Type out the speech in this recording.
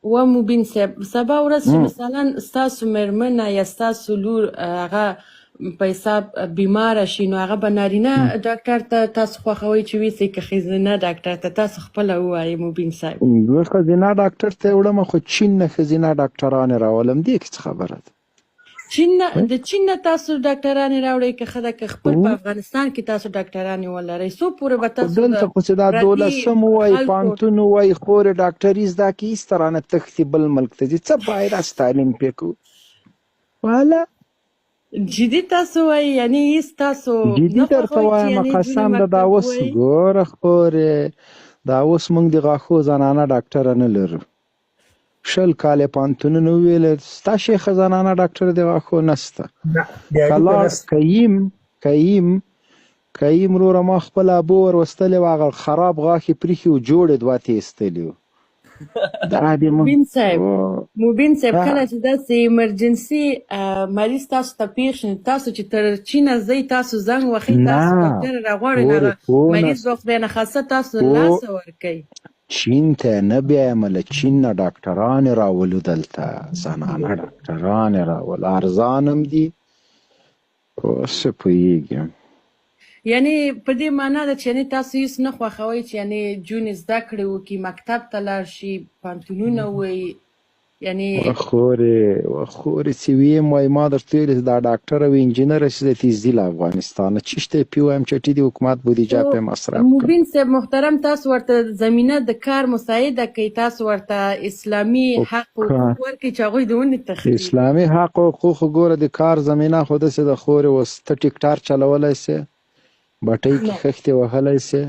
و مبین صاحب، سبا ورځ چې مثلا ستاسو مېرمنه یا ستاسو لور هغه په حساب بیماره شي، نو هغه به نارینه ډاکټر ته تاسو خوښوئ چې ویسئ که ښځینه ډاکټر ته؟ تاسو خپله ووایئ مبین صاحب. زه ښځینه ډاکټر ته یې وړم، خو چین نه ښځینه ډاکټرانې راولم، دې کې څه خبره ده؟ چین نه، د چین نه تاسو ډاکټرانې راوړئ که ښه ده، که خپل په افغانستان کې تاسو ډاکټرانې ولرئ؟ څو پورې به خو تاسو د دلته خو چې دا پردي دولسم ووایي، خلکو پوهنتون ووایي، خورې ډاکټري زده کړي، ایسته رانه تښتي بل ملک ته ځي، څه فایده چې تعلیم پرې کوو؟ والا جدي تاسو وایي؟ یعنی هیڅ تاسو جدي نه درته خوښوئ چې وایم، یعنی نجونې قسم ده دا مکتب اوس ووایي؟ ګوره خورې، دا اوس موږ د غاښو زنانه ډاکټره نه لرو، 20 کاله یې پوهنتونونه وویل، ستا شیخه زنانه ډاکټر د غاښو نسته. نه، د که هډوکو لاړ نسته. کهیم کهیم کهیم وروره، ما خپله ابو ور وستلې وه، هغه خراب غاښ یې پرېښي و، جوړې دوه ترې ایستلي وو. دا دې مبین صاحب، مبین صاحب، ها. کله چې داسې ایمرجنسي مریض تاسو ته پېښ شي، تاسو چې تر چینه ځئ، تاسو زنګ وهئ، نه تاسو ډاکټر راغواړئ، نو خورې هغه پوه نه مریض به خدای نخواسته تاسو له پوه لاسه ورکوي. چین ته یې نه بیایم، له چین نه ډاکټرانې راولو، دلته زنانه ډاکټرانې راولو، ارزان هم دي، اوس پوهېږم. یعنی په دې معنا ده چې یعنی تاسو هیڅ نه خوښوئ چې یعنی جونې زده کړې وکړي، مکتب ته لاړ شي، پوهنتونونه ووایي، یعنی وخورې وخورې، چې ویم وای، ما درته ویلي چې دا ډاکټر او انجینر چې دی تیز دي له افغانستانه، چیشته یې پی وایم، چټي دي حکومت بودیجه خو پې مصرف کړ. مبین صاحب محترم، تاسو ورته زمینه د کار مساعده کوي، تاسو ورته اسلامي خو حق حقوق ورکړي چې هغوی د ونې تښتي. اسلامي حق حقوق ګوره، د کار زمینه خو داسې د خورې، اوس ته ټیکټر چلولی سې؟ بټۍ کې نه. خښتې وهلی سې؟